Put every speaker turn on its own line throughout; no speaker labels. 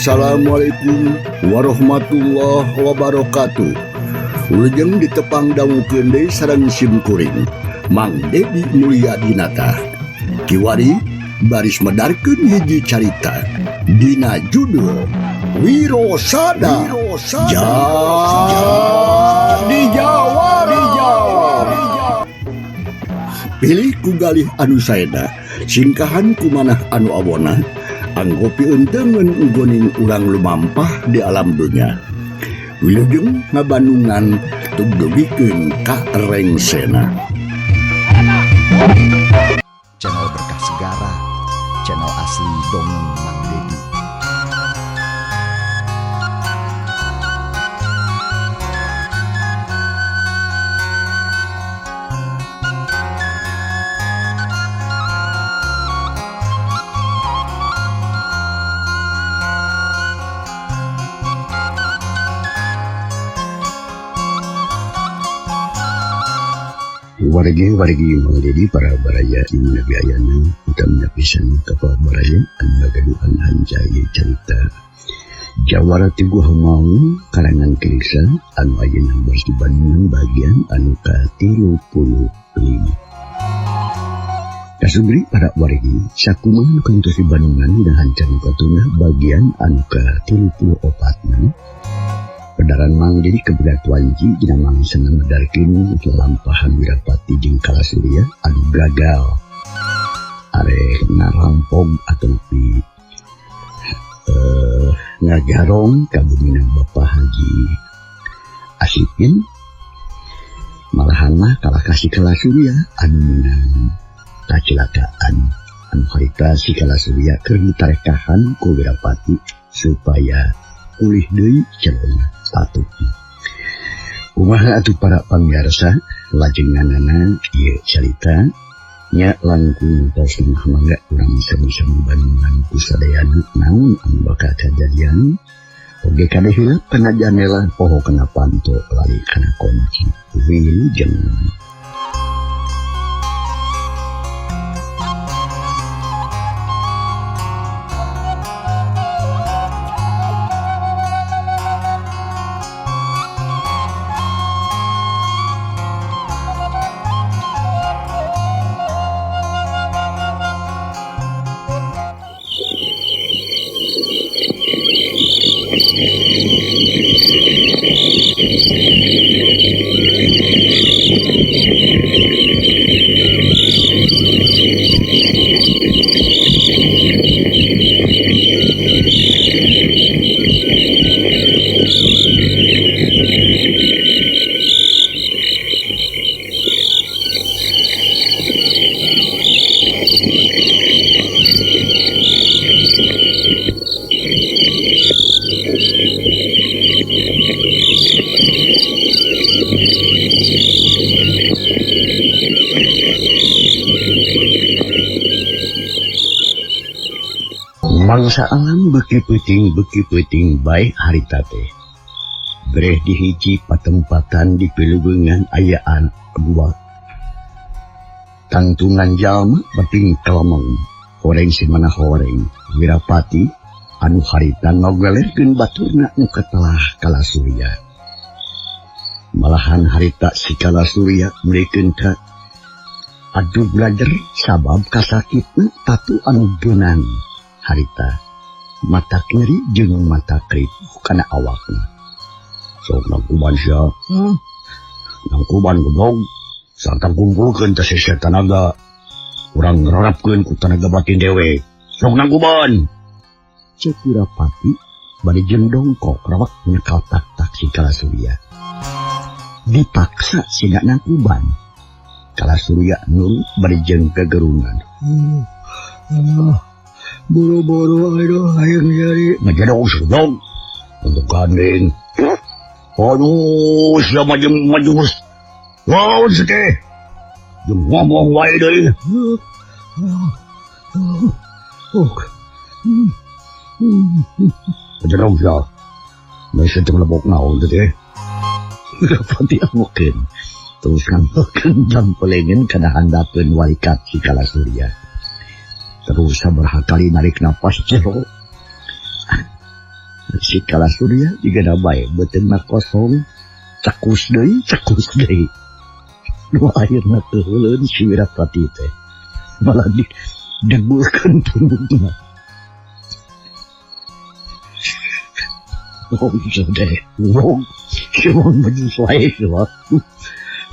Assalamualaikum warahmatullahi wabarakatuh. Wilujeng ditepang dangukeun deui sareng sim kuring Mang Dedi Mulyadinata. Kiwari baris medarkeun hiji carita dina judul Wirosada. Jadi jawara. Pilih ku galih anu saeda, singkahan ku manah anu awona, anggo piunteungeun nggoning urang lumampah di alam dunya. Wilujeng ngabandungan tugdugikeun ka rengsena.
Channel Berkah Segara, channel asli Dongeng Mang Dedi.
Wargi wargi Mang Dedi para baraya di mana biayana utamina pisan ka para baraya anu ngagaduhan hancai carita Jawara ti Guha Maung karangan Kilsa anu ayeuna bari di Bandungan bagian anu ka-35. Kasubri para wargi sakumaha nu kantos di Bandungan dina hanca nu katuna bagian anu ka-34 na. Pedaran Mang Dedi keberat wanci dina mangsa medarkeun lampahan Wirapati jeung Kalasurya anu gagal arek ngarampog ataupun ngagarong ka bumina Bapak Haji Asipin, malahan mah kalah ka si Kalasurya anu menang kecelakaan anu harita si Kalasurya keur ditarekahan ku Wirapati supaya pulih deui celona tatupna. Kumaha atuh para pamiarsa lajenganana ieu carita nya langkung tos mah mangga urang sami-sami bandungan ku sadayana naon anu bakal kajadian oge kade hilap kana janela poho kana panto lari kana kunci. Wilujeng. Mangsa alam beki peuting bae harita teh. Breh di hiji patempatan di pilubeungan ayaan dua tangtungan jalma baping kelemeng horeng simana horeng Wirapati anu harita ngogelerkeun baturna nu katelah Kalasurya. Malahan harita si Kalasurya meurikeun ka adu belajar sabab kasakitna tatu anu geunang. Harita mata nyeri jeung mata kripuh kana awakna. Sok nangkuban sia. Nangkuban goblok. Sarta kumpulkeun teh seseh tanaga. Urang ngrarapkeun ku tanaga batin dewe. Sok nangkuban. Cek Wirapati bari jeung dongkok rawak nyekal tak-tak si Kalasurya. Dipaksa siga nangkuban. Kalasurya nurut bari jeung gegerungan. Boro-boro aduh hayang nyari ngajedog sudog untuk gandeng. Aduh sia maju maju. Lawan sete. Jeung ngomong wae deui. Ngajedog sia. Geus teu lebok naon teh. Wirapati amokeun. Terus ngantokeun jampelengeun kana handapeun walikat si Kalasurya. Terus sabaraha kali narik napas jero. Si Kala Surya jigana bae beuteungna kosong, cekus deui, cekus deui. Nu akhirna keuheuleun si Wirapati teh. Malah didegulkeun punukna. Oh, sudah. Wong, siapa maju wae siapa.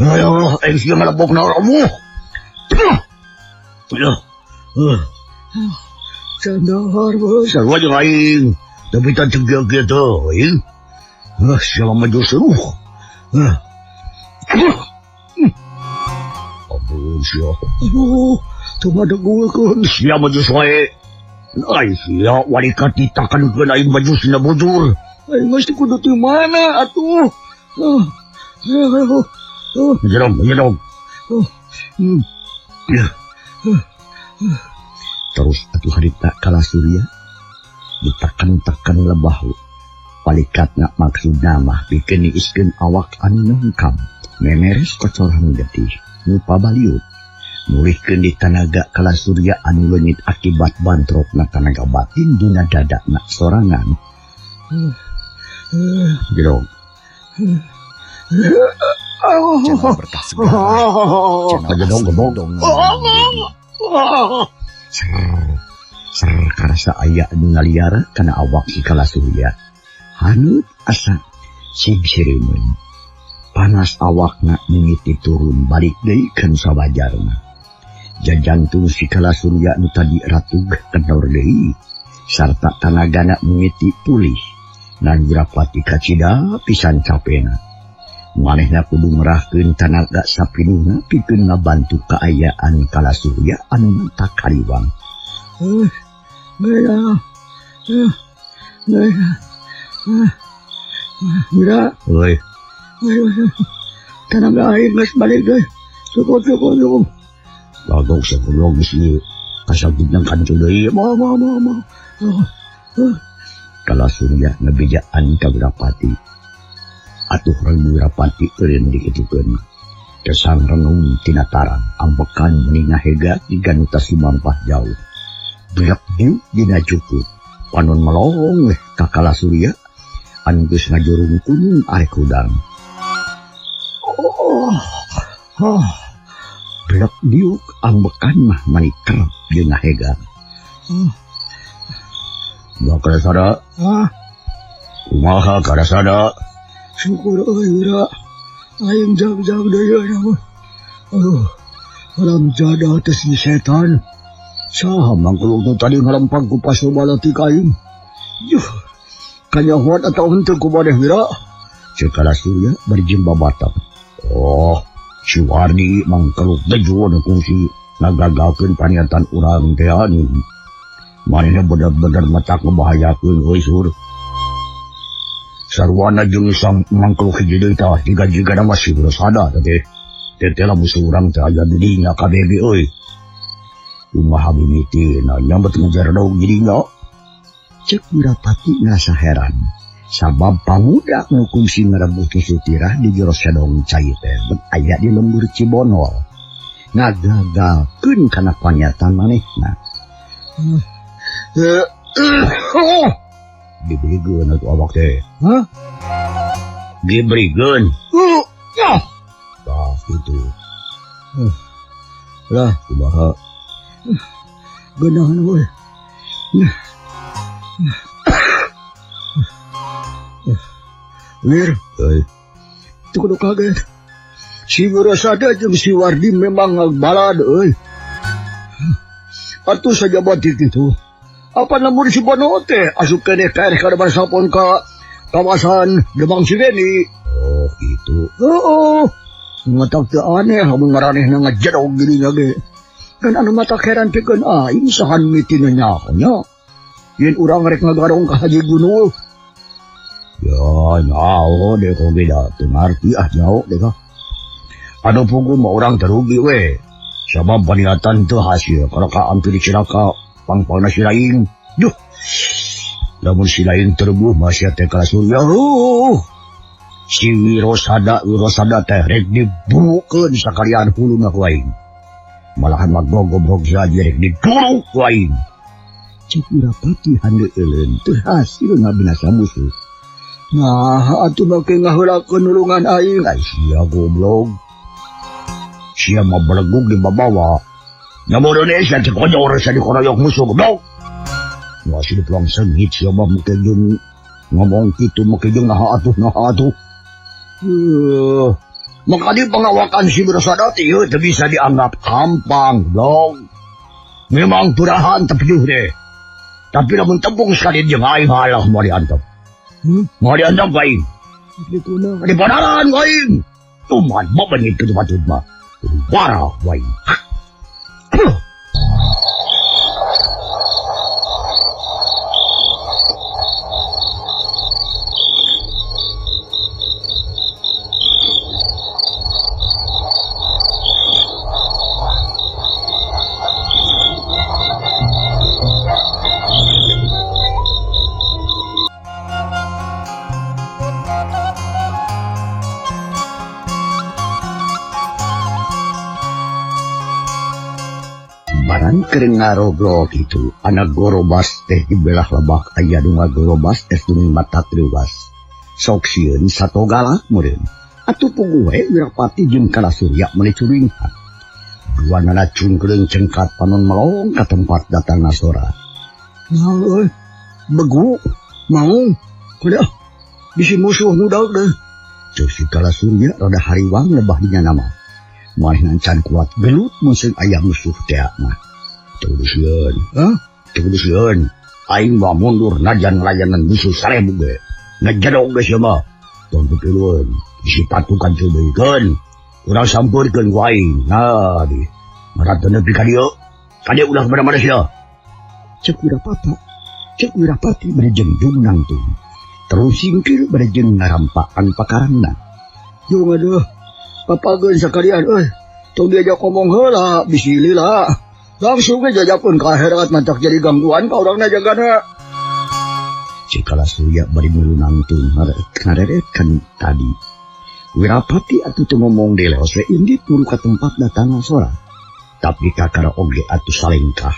Ayo, aing sia ngalebok na kamu. Ayo. Candahar bos. Sarua jeung aing. Tapi tak tegieu kieu teuing. Siapa maju seruh. Ampun sia. Aduh, teu ngadegulkeun sia maju wae. Ai sia walikat ditakankeun aing baju sina bujur. Aing geus kudu ti mana atuh. Jedong, jedong. Terus atuh harita Kala Surya ditekan-tekan lebahu. Walikatna maksudna mah pikeun niiskeun awak anu nongkam. Memeres kocoran getih nu pabaliut. Mulihkeun di tanaga Kala Surya anu leungit akibat bantrokna tanaga batin dina dadana sorangan. Jedong.
Channel Berkah Segara, channel
Jedong,
asli
gebog.
dongeng Dedi.
Ser, ser karasa aya anu ngaliara kana awak si Kala Surya. Haneut asa sing sireumeun. Panas awakna mimiti turun balik deui kan sawajarna. Jajantung si Kala Surya nu tadi ratug kendor deui sarta tanagana mimiti pulih. Nan Wirapati kacida pisan capena. Manehna kudu ngerahkeun tanaga sapinuhna pikeun ngabantu kaayaan Kala Surya anu mantak kariwang. Mira, euy. Tanaga aing geus balik deui. Cukup, cukup, cukup. Gagok sakulo geus ieu. Kasagid nang kancu deui. Ma, ma, ma, ma. Kala Surya ngabejaan ka Wirapati. Atuh reng Wirapati eureun dikitukeun. Kesang renung tina tarang, ambekan meni ngahega jiga nu tas lumampah jauh. Beak diuk dina cukut. Panon melong weh ka Kala Surya anu geus ngajurung kunung arek hudang. Oh, oh. Beak diuk ambekan mah mani kerep jeung ngahega. Kumaha karasada?
Hah?
Kumaha karasada?
Syukur euy Wira. Aing jag-jag deui euy mah. Aduh, alam jadah teh si setan.
Saha mangkuluk nu tadi ngalempang ku pasobala ti ka aing?
Yuh, kanyahoan atawa henteu ku maneh Wira?
Ceuk Kala Surya bari jeung babatak. Oh, si Wardi mangkeluk dejuan kungsi ngagagalkeun paniatan urang teh anu. Manehna bener-bener matak ngebahayakeun euy sur. Sarwana jeung sang mangkeluk hiji deui tah jiga-jigana mah si Wirasada teh. Teh lamun urang teh aya di dinya kabeh ge euy. Kumaha mimitina nyambet ngejar dog jadinya. Ceuk Wirapati ngerasa heran. Sabab pamuda nu kungsi ngarebut sutirah di jero sedong cai teh bet aya di lembur Cibonol. Ngagagalkeun kana paniatan manehna. Diberigeun atuh awak teh.
Hah?
Diberigeun.
Ya.
Tah kitu.
Lah,
kumaha?
Geunahan we. Wir,
euy.
Teu kudu kaget. Si Wirasada jeung si Wardi memang ngagbalad euy. Atuh saja batik kitu. Apa lamun si Bono teh asup keneh ka erek ka sapon ka kawasan Demang Sideni.
Oh, gitu.
Heeh. Matak teu aneh lamun ngaranehna ngajedog dirinya ge. Kan anu matak heran pikeun aing sahan mitina nyaho nya. Yen urang rek ngagarong ka Haji Gunul.
Ya, nyaho deh kok beda. Teu ngarti ah nyaho deh kah. Anu pugu mah urang terugi we. Sabab paniatan teu hasil kalau ka ampir cilaka pangpangna si lain. Duh. Lamun si lain terbuh masih teh Kala Surya. Si Wirasada, Wirasada teh rek dibukeun sakalian huluna ku aing. Malahan mah gogobrok saja rek diduruk ku aing. Cek Wirapati hande euleun teu hasil ngabinasa musuh. Nah, atuh make ngaheulakeun nulungan aing. Ai sia goblok. Sia mah belegug dibabawa. Nya bodoh sia teh konyol sia dikoroyok musuh goblok. Masih dipelang sengit sia mah make jeung ngomong kitu make jeung naha atuh naha atuh. Maka di pengawakan si Wirasada teh teu bisa dianggap gampang, goblok. Memang turahan tepeduh deh. Tapi lamun tembung sekali jeung aing halah moal diantep. Moal diantep aing. Di padaran aing. Tuman baban itu patut mah. Parah aing. Barang keur ngarobrol kitu, anak gorobas teh dibelah lebak aya nu ngagorobas teh tuming mata triwas. Sok sieun satogalak meureun. Atuh puguh we Wirapati jeung Kalasurya meuli curinghat. Duanana cungkreung cengkat panon melong ka tempat datangna sora. Nah euy, begu, maung, kuda bisi musuh ngudag deh. Ceuk si Kalasurya rada hariwang lebah dinya nama. Manehna can kuat gelut mun seung aya musuh teh mah. Teu kudu sieun. Hah? Teu kudu sieun. Aing mah mundur najan layanan musuh 1000 ge. Ngajedog ge sia mah. Tong pipilueun. Bisi patukan ceudeuykeun. Urang sampeurkeun ku aing. Nah di. Maratna nepi ka dieu. Ka dieu ulah mana-mana sia. Ceuk Wirapati. Ceuk Wirapati bari jeung nangtung. Terus singkir bari jeung ngarampakan pakarangna. Jung aduh. Papageun sakalian euy. Tong diajak ngomong heula bisi lila. Langsung ge jajakeun ka akhirat mantak jadi gangguan ka urangna jagana. Cek Kalasurya bari milu nangtung ngareretkeun tadi. Wirapati atuh teu ngomong deui leos we indit muru ka tempat datangna sora. Tapi kakara oge atuh salengkah.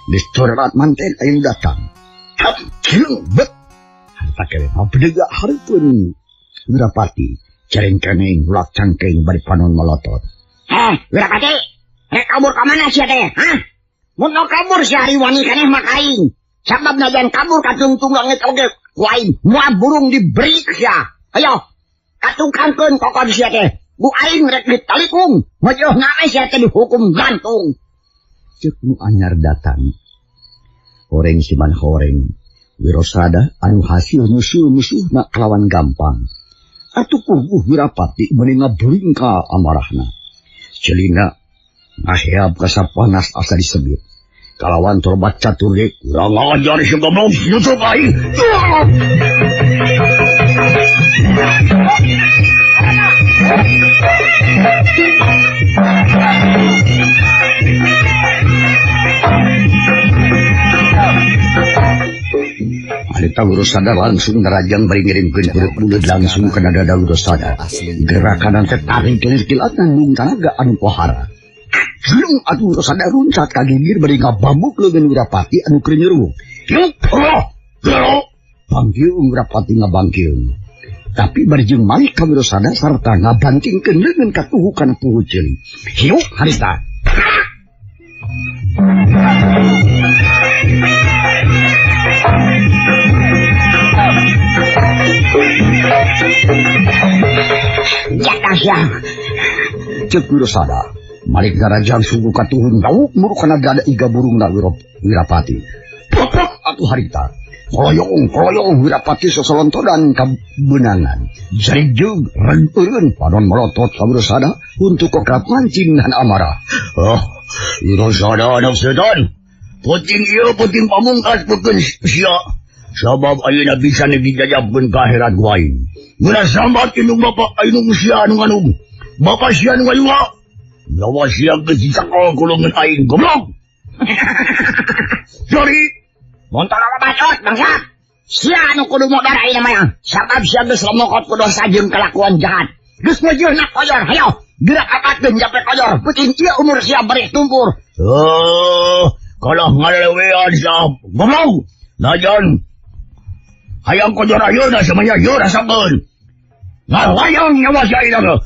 Geus corerat manten aya datang. Hap ciung bet. Harta kene mapedega hareupeun Wirapati. Cereng keneng, ulak cangkeng, bari panon melotot.
Heh, Wirapati, rek kabur ka mana sia teh? Hah? Mun kabur sia wani keneh mah aing. Sabab najan kabur ka tungtung langit oge, ku aing moal burung diberi sia. Ayo, katukangkeun kokon sia teh. Ku aing rek ditalikung, mojohna we sia teh dihukum gantung.
Ceuk nu anyar datang. Horeng siman horeng, Wirasada anu hasil nyusul musuhna kalawan gampang. Atuh puguh Wirapati meuni ngablingka amarahna. Celina ngaheab kasapanas asa disebut. Kalawan torbat catur deui kurang ajar si goblok nyusup aing. Harita Wirasada langsung nerajang bari ngirimkeun buleud langsung kana dada Wirasada. Gerakan teh tarik kilat nanggung tanaga anu pohara. Jlung atuh Wirasada runcat ka gigir bari ngabambuk leungeun Wirapati anu keur nyeruwung. Yuk, oh, gelo. Bangkiung Wirapati ngabangkiung. Tapi bari jeung malik ka Wirasada sarta ngabantingkeun leungeun ka tuhu kana puhu ceuli. Hiuk harita.
Jatah sia.
Ceuk Wirasada. Malik garajang sungguh katuhun gauk muru kana dada iga burungna Wirapati. Pok atuh harita. Koloyong koloyong Wirapati sosolontodan kabeunangan. Jarijug reng-eureun panon melotot ka Wirasada untuk kokrap mancing dan amarah. Oh, Wirasada anak setan. Puting ieu puting pamungkas peukeun sia. Sabab ayeuna bisa dijajabkeun ka akhirat ku aing. Geura sambat indung bapa indung sia anu nganum. Bapa sia anu ngayuha. Nyawa sia geus dicakol ku leungeun aing goblok. Sorry.
Montol bacot bangsa. Sia anu kudu modar ayeuna mah. Sabab sia geus lemokot ku dosa jeung kalakuan jahat. Geus meujeuhna koyor, hayo. Gerak apatkeun jape koyor. Peuting ieu umur sia bareh tumpur.
Oh,
Kalah ngalelewean sia goblok. Najan hayang kojor ayeuna samanya ieu rasakeun. Ngalayang nyawa sia ieu.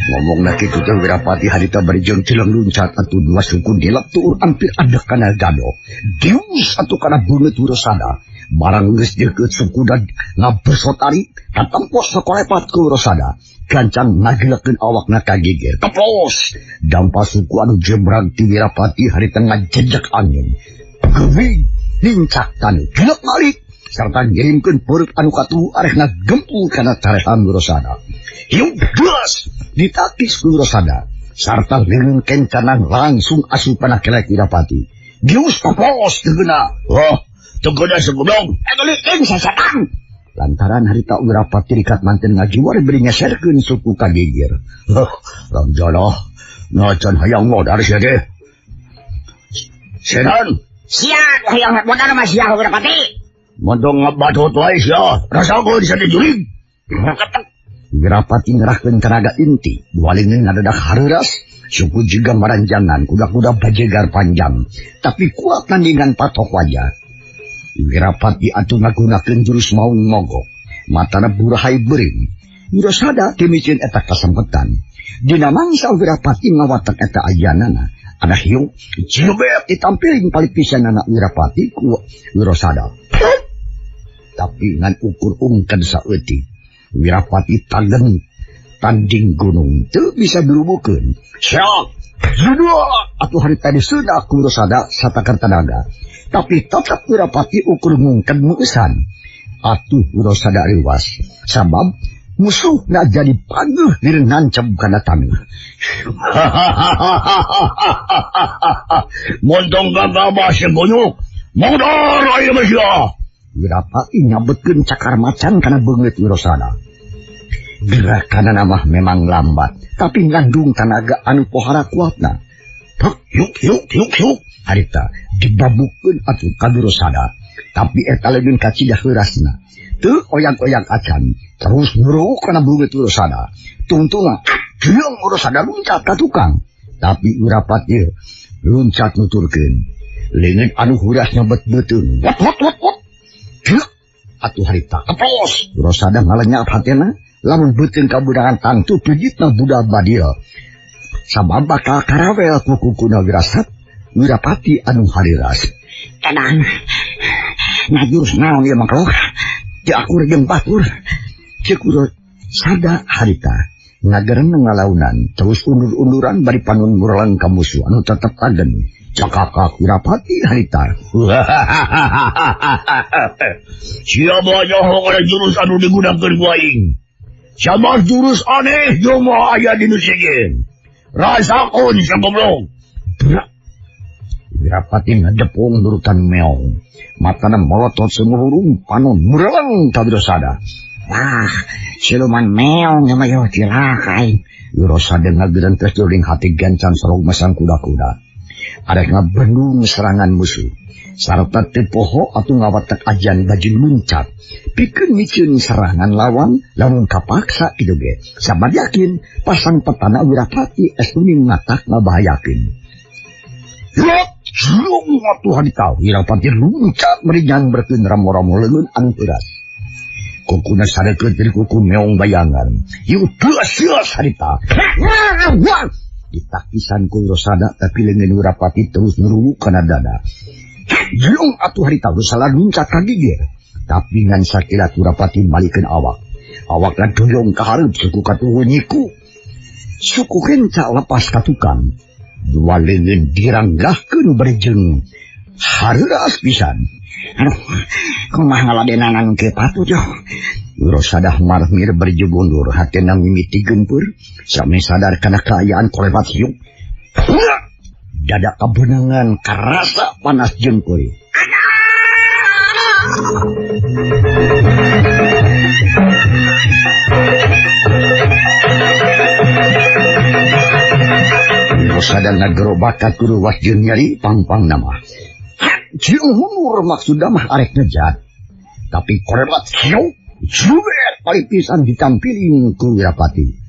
Ngomong na kitu teh Wirapati harita bari jeung cileng luncat atuh dua suku dilep tuur hampir ada kana gado. Dius atuh kana beungeut Wirasada. Barang geus deukeut suku dan ngabesotari katempos sakolepat ku Wirasada. Gancang ngagilekeun awakna ka gigir. Keplos dampa suku anu jebrag ti Wirapati harita ngajejek angin. Geuwing lincak tanu dilep malik sarta ngirimkeun peureut anu katuhu arek ngagempul kana caretan Wirasada. Hiu geus ditakis ku Wirasada sarta leungeun kencanang langsung asup kana kelek Wirapati. Gius topos tegeuna. Wah, tegeuna segoblong. Egeulikeun sasatang. Lantaran harita Wirapati rikat manten ngajiwar beri ngeserkeun suku ka gigir. Hah, langjalah nacan hayang modar sia teh. Setan,
sia hayang modar mah sia Wirapati.
Montong ngabatot wae sia, rasakeun sia dijurig. Wirapati ngerahkeun tenaga inti, dua leungeun ngadadak hareuras, suku juga maranjangan, kuda-kuda bajegar panjang, tapi kuat tandingan patok wajah. Wirapati atuh ngagunakeun jurus maung mogok, matana burahai beuring. Wirasada teu eta kasempetan. Dina mangsa Wirapati ngawatek eta ajanana, ada hiu jebet ditampiling palik pisanana Wirapati ku Wirasada. Tapi ngan ukur ungkeun saeutik. Wirapati tagen tanding gunung teu bisa dirubukeun. Syok, judul atuh harita diseuna ku Wirasada satakar tanaga. Tapi tetap Wirapati ukur ngungkeun meusan. Atuh Wirasada riwas sabab musuhna jadi pageuh diri nancep kana taneuh.
Montong gagabah segonyok, modar aya mah sia.
Wirapati nyabetkeun cakar macan kana beungeut Wirasada. Gerakanana mah memang lambat, tapi ngandung tanaga anu pohara kuatna. Tek yuk yuk yuk yuk harita dibabukeun atuh ka Wirasada. Tapi eta leungeun kacidah heurasna. Teu oyag-oyag acan, terus nguruk kana beungeut Wirasada. Tungtungan jeung Wirasada luncat ka tukang. Tapi Wirapati luncat nuturkeun. Leungeun anu heuras nyabet beuteung. Wat wat wat wat. Atuh harita keplos Wirasada ngalenyap hatena lamun beuteung kabudangan tangtu pijitna budal badil sabab bakal karawel ku kukuna Wirasat Wirapati anu hariras.
Kadang ngajurus naon ieu mangklok teu akur jeung batur.
Ceuk Wirasada harita ngagereneng ngalaunan terus undur-unduran bari panun mureleng ka musuh anu tetep tagen. Cakakak Wirapati harita.
Siapa nyaho kana jurus anu digunakeun ku aing? Sabab jurus aneh jeung moal aya di nu sejen. Rasakeun sia goblok.
Brak. Wirapati ngedepung nurutan meong. Matana molotot sumuhurung panon mureleng ka Wirasada.
Wah, siluman meong mah yo cilaka aing.
Wirasada ngagerentes juling hati gancan sorog masang kuda-kuda. Arek ngabendung serangan musuh. Sarta teu poho atuh ngawatek ajan baju luncat. Pikeun miceun serangan lawan lamun kapaksa kitu ge. Sabab yakin pasang petana Wirapati estuning ngatak ngabahayakeun. Yuk, julung atuh harita Wirapati luncat merinyang berkeun ramo-ramo leungeun anu heuras. Kukuna sarekeut dari kuku meong bayangan. Yuk, geus harita. Ditakisan ku Wirasada tapi leungeun Wirapati terus ngeruwuk kana dada. Jelung atuh harita Wirasada luncat ka gigir. Tapi ngan sakilat Wirapati malikeun awak. Awakna doyong ka hareup suku katuhu nyiku. Suku kenca lepas ka tukang. Dua leungeun diranggahkeun bari jeung hareuras pisan.
Aduh, kumaha ngaladenanan ke patut yo.
Wirasada marmir berju mundur, hatena mimiti gempur, sami sadar kana kaayaan kolebat hiup. Dada kabenangan karasa panas jengkoi. Wirasada ngagerobakat kudu was jeung nyeri pang-pang nama. Jeung hunur maksudna mah arek ngejat. Tapi kolebat hiup. Jubet paling pisan ditampiling ku Wirapati.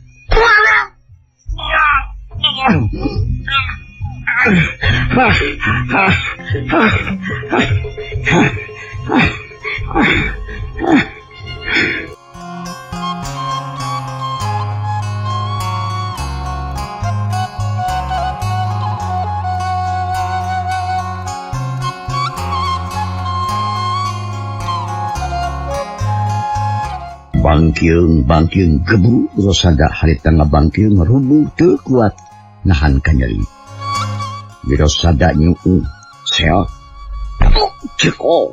Bangkiung bangkiung gebu Wirasada harita ngabangkiung rubuh teu kuat nahan kanyeri. Wirasada nyuuh seok ceko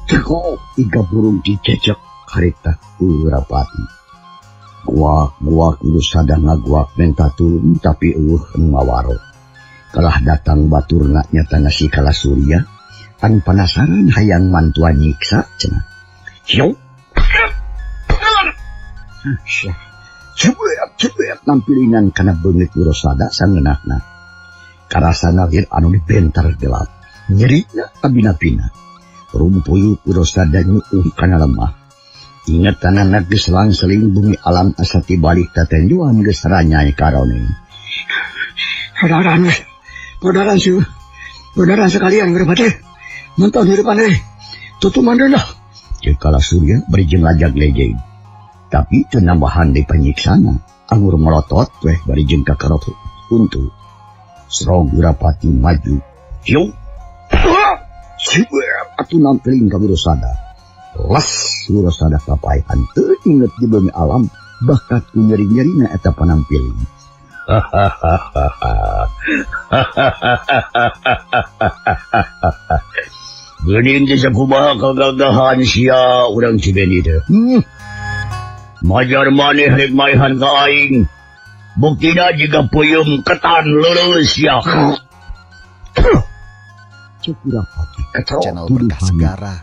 ceko iga burung dicecek harita ku Wirapati. Guak-guak Wirasada ngaguak menta turun tapi eueuh nu ngawaro. Kalah datang baturna nyata si Kala Surya anu panasaran hayang mantuan nyiksa cenah. Hiu Cebet nampilingan kana beungeut Wirasada sangeunahna. Karasana lir anu dibentar gelap. Nyerina kabina-bina. Rumpuyuk Wirasada nyuuh kana lemah. Ingetanana geus langseling bumi alam asa tibalik tatenjuan geus ranyai karone.
Saudara, saudara saudara sekalian Wirapati. Menton hirupan deui. Tutuman deui lah.
Ceuk Kala Surya bari jeung lajag lejeg. Tapi teu nambahan deui panyiksana. Anggur melotot weh bari jeung kakarot huntu. Serong Wirapati maju. Hiu. Sibet atuh nampiling ka Wirasada. Les Wirasada kapaehan teu inget di bumi alam bakat ku nyeri-nyerina eta panampiling. Geuning teh sakumaha kagagahan sia urang Cibeni teh. Majar maneh rek maehan ka aing. Buktina jiga peuyeum ketan leuleus sia. Ceuk Wirapati ketrok
Channel Berkah Segara,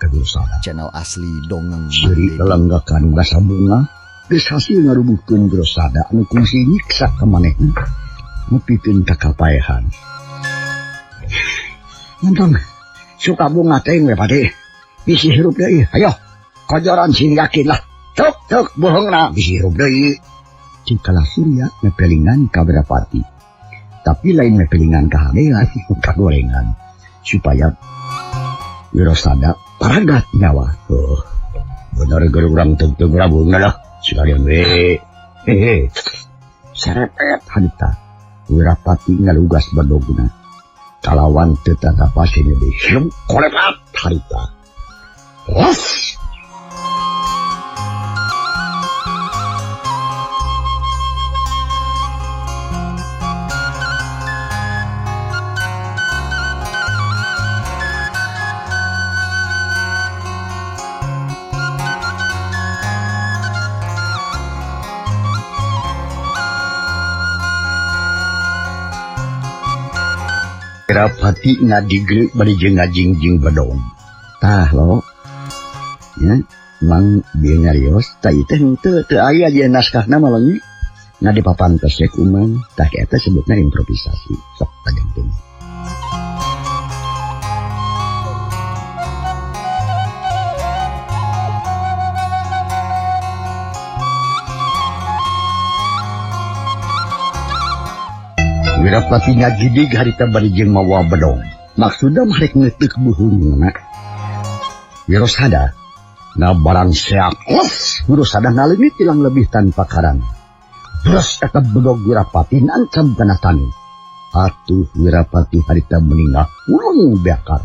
channel asli dongeng
Seuri lelenggakan rasa bunga geus hasil ngarubuhkeun Wirasada anu kungsi nyiksa ka manehna nepikeun ka kapaehan.
Entong suka bunga teuing we Pati. Bisi hirup deui. Ayo kojoran sing yakin lah. Tuk tuk bohongna bisi hirup deui.
Ceuk Kala Surya mepelingan ka Wirapati. Tapi lain mepelingan ka hadean ka gorengan supaya Wirasada paragat nyawa. Oh, bener geus urang teu rabeungna lah. Sekalian we. Hehe.
Serepet
harita. Wirapati ngalugas bedogna. Kalawan teu tatapasina deui. Hiung kolepat harita. Los. Wirapati ngadigreuk bari jeung ngajingjing bedong. Tah lo. Ya, mang bieu nyarios tah ieu teh henteu teu aya di naskahna mah leungit. Ngadipapantes we ku Mang. Tah eta sebutna improvisasi. Sok tajam. Wirapati ngagidig harita bari jeung mawa bedong. Maksudna mah rek neuteuk buhungna. Wirasada na barang seak los Wirasada ngaleungit ilang lebih tanpa karang. Bros eta bedog Wirapati nancab kana taneuh. Atuh Wirapati harita meninggal ulung beakar.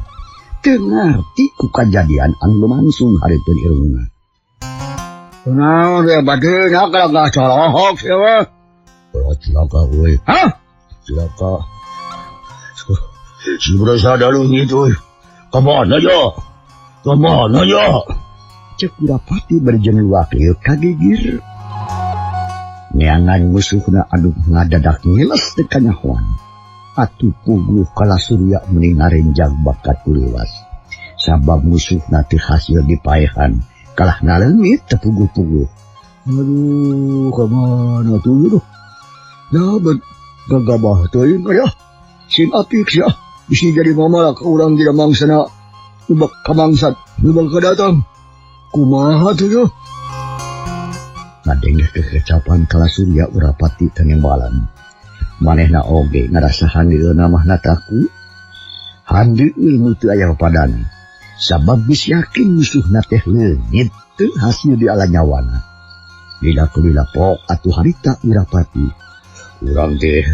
Teu ngarti ku kajadian anu lumangsung harita irungna.
Kunaon Wirapati nya kalagah colohok sia mah.
Ulah cilaka euy.
Hah?
Cilaka. Si Wirasada leungit euy. Ka mana ya? Ka mana ya? Ceuk Wirapati bari jeung luak lieu kagigir. Neangan musuhna anu ngadadak ngiles teu kanyahoan. Atuh puguh Kala Surya meni ngarenjag bakat ku leuwas. Sabab musuhna teu hasil dipaehan, kalah ngaleungit teu puguh-puguh.
Aduh, ka mana tuh? Nah, gagabah teuing aya. Sin apik sia. Bisi jadi mamalak urang tidak mangsana. Lubak kamangsat, lubak kadatang.
Kumaha tuh? Ngadenge kekecapan Kala Surya Wirapati tanembalan. Manehna oge ngarasa handeueuna mah nataku. Handeueun nu teu aya papadana. Sabab geus yakin musuhna teh leungit teu hasil di ala nyawana. Lila kulila pok atuh harita Wirapati. Urang teh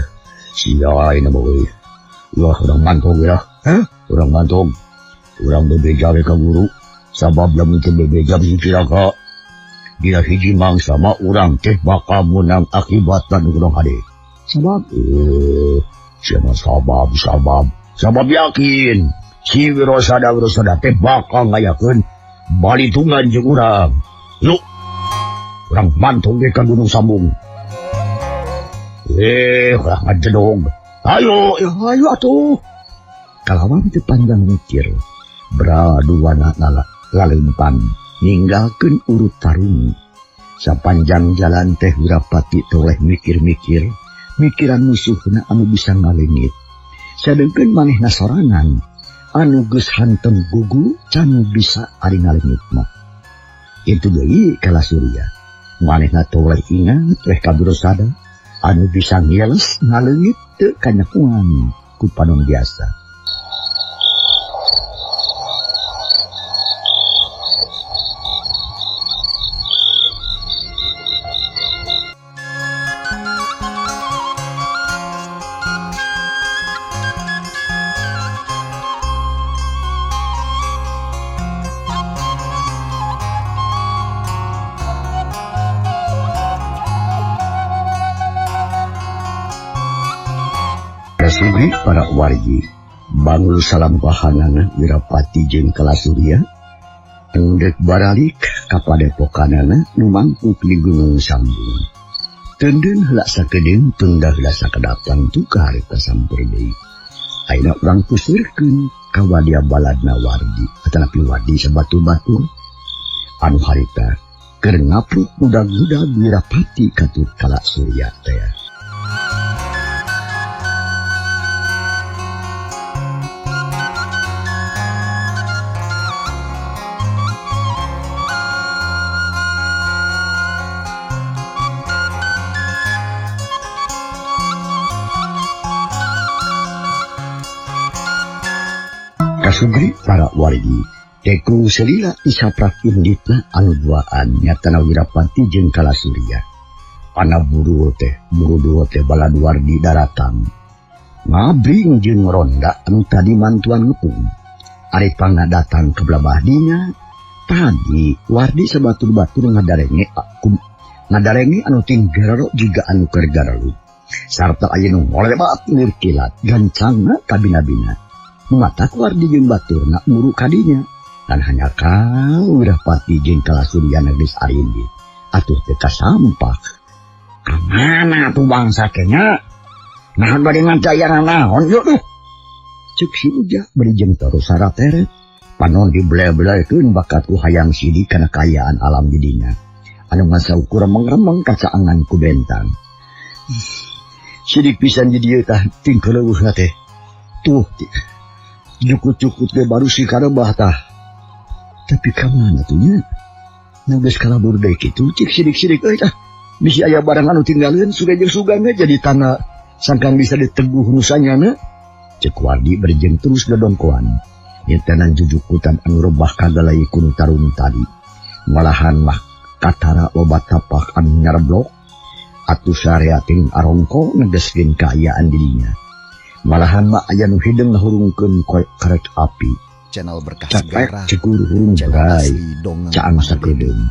sia ayeuna mah euy. Ulah urang mantog ya. Hah? Urang mantog. Urang bebeja we ka guru. Sabab lamun teu bebeja bisi cilaka. Dina hiji mangsa mah urang teh bakal meunang akibatan urang hade. Sabab sia sabab sabab sabab yakin si Wirasada teh bakal ngayakeun balitungan jeung urang. Lu urang mantog ge ka Gunung Sambung. Urang ngajedog. Ayo, ya, ayo atuh. Kalawan teu panjang mikir. Braduana laleumpang ninggalkeun urut tarung. Sapanjang jalan teh Wirapati toleh mikir-mikir, mikiran musuhna anu bisa ngaleungit. Sadengkeun manehna sorangan anu geus hantem gugu can bisa ari ngaleungit mah. Itu deui Kala Surya. Manehna toleh ingat weh ka Wirasada anu bisa ngeles ngaleungit teu kanyakuan ku panon biasa. Sugri para wargi bangun salampahanana Wirapati jeung Kala Surya endek baralik ka padepokanana nu mangkuk di Gunung Sambung. Teunden heula sakedeung tunda heula sakedapang tukar ka samper deui. Ayeuna urang puseurkeun ka wadia baladna wardi atanapi wardi sabatu-batur anu harita keur ngapruk budag-budag Wirapati katut Kala Surya teh. Kasugri para wargi tekung selila isaprak inditna anu duaan nyatana Wirapati jeung Kala Surya. Ana buru teh baladuardi daratang ngabring jeung ronda anu tadi mantuan ngepung. Ari pangna datang ke belabah dinya tadi wardi sabatur-batur ngadarenge anu tinggararo juga anu keur garalu sarta aya nu ngolebat nirkilat gancangna kabina-bina. Mata wardi jeung baturna muru kadinya dan hanya kau Wirapati jeung Kala Surya geus arindit atuh teu kasampak. Kamana tuh bangsa kenya? Nah bade ngajayana naon yeuh tuh? Ceuk si Ujah bari jeung terus sarateret panon dibelai-belaikeun bakat ku hayang sidik kana kaayaan alam didinya anu ngasaukur remeng-remeng kacaangan ku bentang. Sidik pisan di dieu tah tingkeleuweuhna teh. Tuh jukut-jukut ge baru si karebah tah. Tapi ka mana tuh nya? Nu geus kalabur deui kitu cik sidik-sidik euy tah. Bisi aya barang anu tinggaleun suga jeung sugan ge jadi tanda sangkan bisa diteguh nu sanyana. Ceuk wardi berjeng terus dodongkoan. Nyetenan jujukutan anu rebah kagalai ku nu tarung tadi. Malahan mah katara loba tapak anu nyareblok atuh sareating arongko negeskeun kaayaan dirinya. Malahan mah aya nu hideung ngahurungkeun karek api.
Channel Berkah Segara,
cekur hurung berai, caang sakedeung.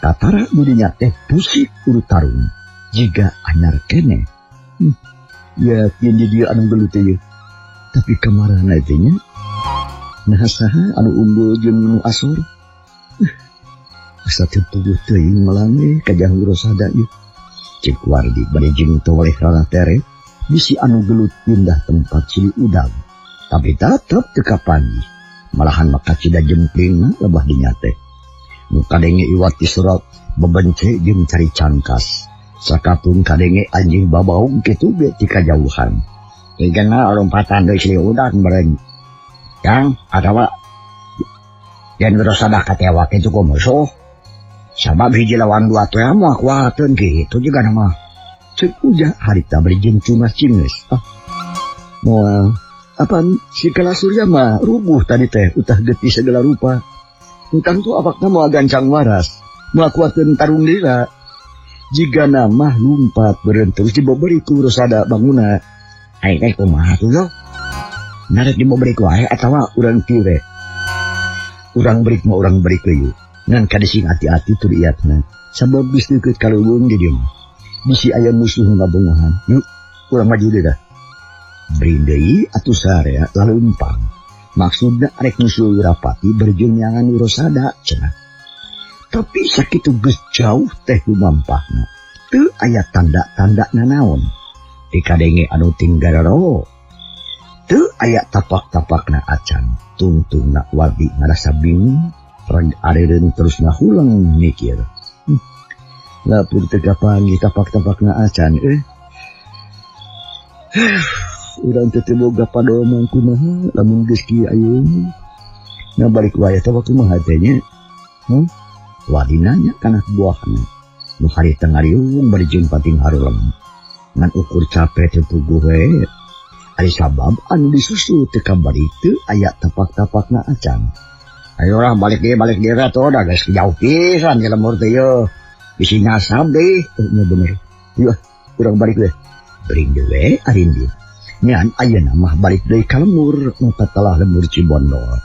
Katara dirinya teh pusik urut tarung, jiga anyar kene. Yakin di dieu anu gelut teh. Tapi kamarana teh nya? Nah saha anu unggul jeung nu asor? Asa teu puguh teuing malange ka jang Wirasada ieu. Ceuk wardi bari jeung toleh rana tere. Bisi anu gelut pindah tempat sili udang. Tapi tetep teu kapanggih. Malahan maka cida jempling lebah dinya teh. Nu kadenge iwat ti surat bebence jeung cari cangkas. Sakatun kadenge anjing babaung kitu ge ti kajauhan. Igana lompatan deui sili udang bareng. Kang atawa
Yen Wirasada katewa kitu ku musuh. Sabab hiji lawan dua teh moal kuateun kitu juga nama.
Cek Uja harita bari jeung cungas-cingeus. Ah. Moal apan si Kala Surya mah rubuh tadi teh utah getih segala rupa. Utang tu apakna moal gancang waras, moal kuateun tarung lila. Jiga mah lumpat beureun terus diboberi ku Wirasada banguna.
Ai teh kumaha tuh yo? Narek diboberi ku ae atawa
urang kieu we. Urang berik mah urang berik we. Ngan kadesing hati-hati tur iatna. Sabab geus deukeut ka leuweung di dieu mah. Bisi aya musuh ngabongohan. Yuk, urang maju deui dah.
Bring deui atuh sarea laleumpang. Maksudna arek nyusul Wirapati berjung nyangan Wirasada cenah. Tapi sakitu geus jauh teh lumampahna. Teu aya tanda-tanda nanaon. Dikadenge anu tinggararo. Teu aya tapak-tapakna acan. Tungtungna Wardi ngarasa bingung. Rag areureun terus ngahuleng mikir. Lapur teu kapanggih tapak-tapakna acan euy. Urang teh teu boga padoman kumaha lamun geus kieu ayeuna. Nah balik wae teh kumaha teh nya. Wardi nanya kana buahna. Nu harita ngariung bari jeung pating harulem. Ngan ukur capek teu puguh we. Ari sabab anu disusul teu kabari teu aya tapak-tapakna acan.
Ayo lah balik deui atuh da geus jauh pisan di lembur teh yeuh. Bisi nyasab deui.
Nya bener. Yeuh, urang balik we.
Bring deui we arindi. Ngan ayeuna mah balik deui ka lembur, mata telah lembur Cibondol.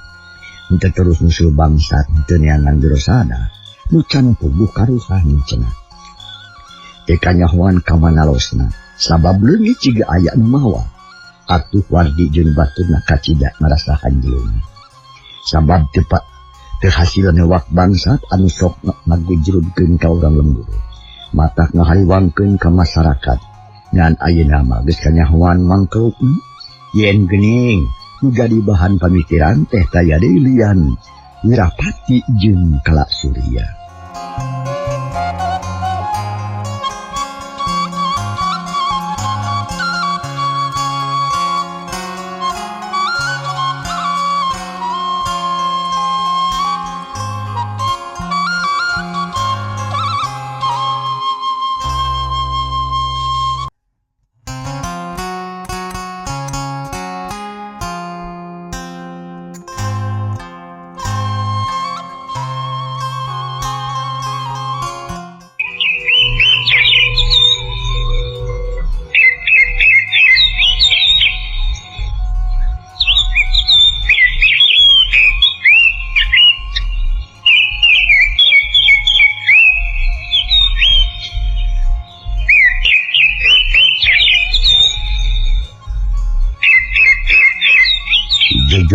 Henteu terus nyusul bangsat henteu neangan Wirasada. Nu can puguh karuhan cenah. Teu kanyahoan ka manalosna, sabab leungit jiga aya nu mawa. Atuh Wardi jeung baturna kacida ngarasa hanjeulna. Sabab tepat teu hasil newak bangsat anu sok ngagujrugkeun ka urang lembur. Matak ngahariwangkeun ka masyarakat. Ngan ayeuna mah geus kanyahoan mangkeukna. Yen geuning nu jadi bahan pamikiran teh taya deui lian Wirapati jeung Kala Surya.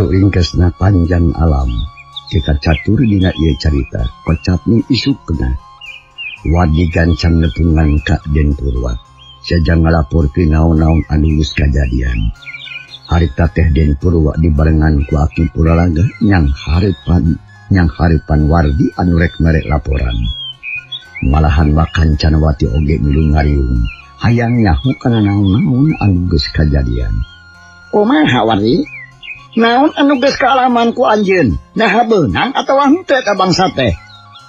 Ringkasna panjang alam jika catur dina ieu carita kocap ni isukna Wardi gancang nepungan ka Den Purwa sajang ngalaporkeun naon-naon anu geus kajadian. Harita teh Den Purwa dibarengan ku Aki Puralaga nyang hareupan Wardi anu rek mere laporan. Malahan Wakan Canawati oge milu ngariung hayang nyaho kana naon-naon anu geus kajadian.
Kumaha Wardi? Naon anu geus kaalaman ku anjeun? Naha beunang atawa henteu ka bangsa teh?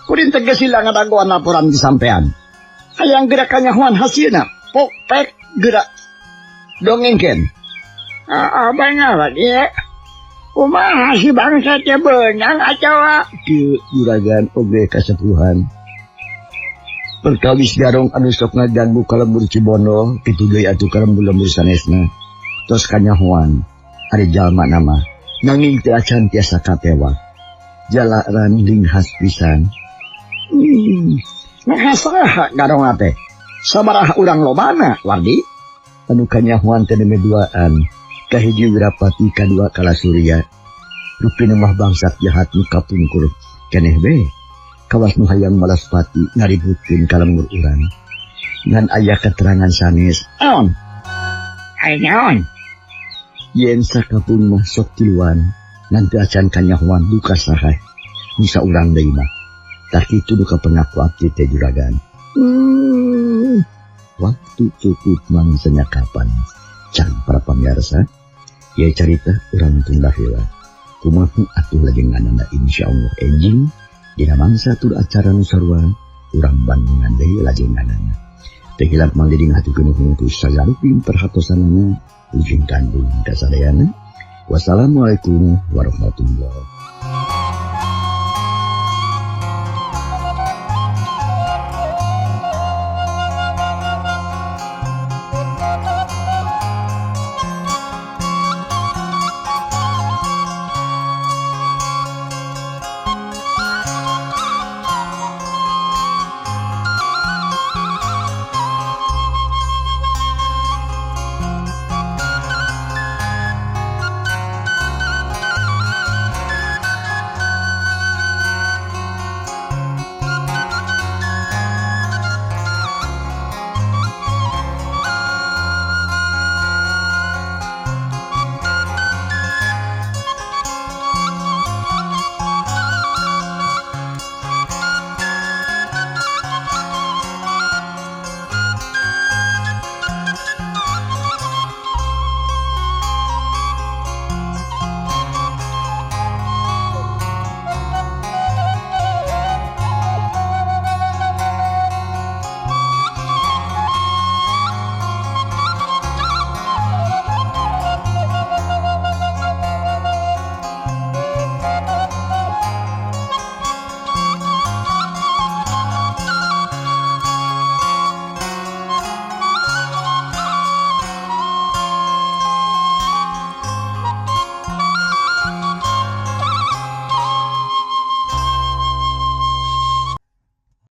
Kuring teh geus sila ngadagoan laporan di sampean. Hayang geura kanyahoan hasilna, pok pek geura dongengkeun. Abang Wardi, kumaha si bangsa teh beunang atawa
kieu juragan oge kasepuhan. Perkawis garong anu sok ngaganggu ka lembur Cibondol, kitu deui atuh ka lembur-lembur sanesna. Tos kanyahoan ari jalma nama nanging teu acan tiasa katewa. Jalaran linghas pisan.
Nah saha garong teh? Sabaraha urang lobana Wardi?
Anu kanyahoan teh nembe duaan. Kahiji Wirapati kadua Kala Surya. Rupina mah bangsat jahat nu kapungkur keneh we. Kawas nu hayang malaspati ngaributkeun ka lembur urang. Ngan aya keterangan sanes.
Naon? Aya naon?
Yen sakapun mah sok tiluan nanti acan kanyahoan duka saha bisa urang deui mah. Tah kitu duka pengaku abdi teh juragan. Waktu cukup mangsanya kapan. Cang para pamirsa, ieu carita urang tunda heula. Kumaha atuh lajenganana insyaallah enjing dina mangsa tur acara nu sarua urang bandungan deui lajenganana. Teu hilap Mang Diding haturkeun nuhun ku sagaruping perhatosanana ujung kandung kasadayana. Wassalamualaikum warahmatullahi.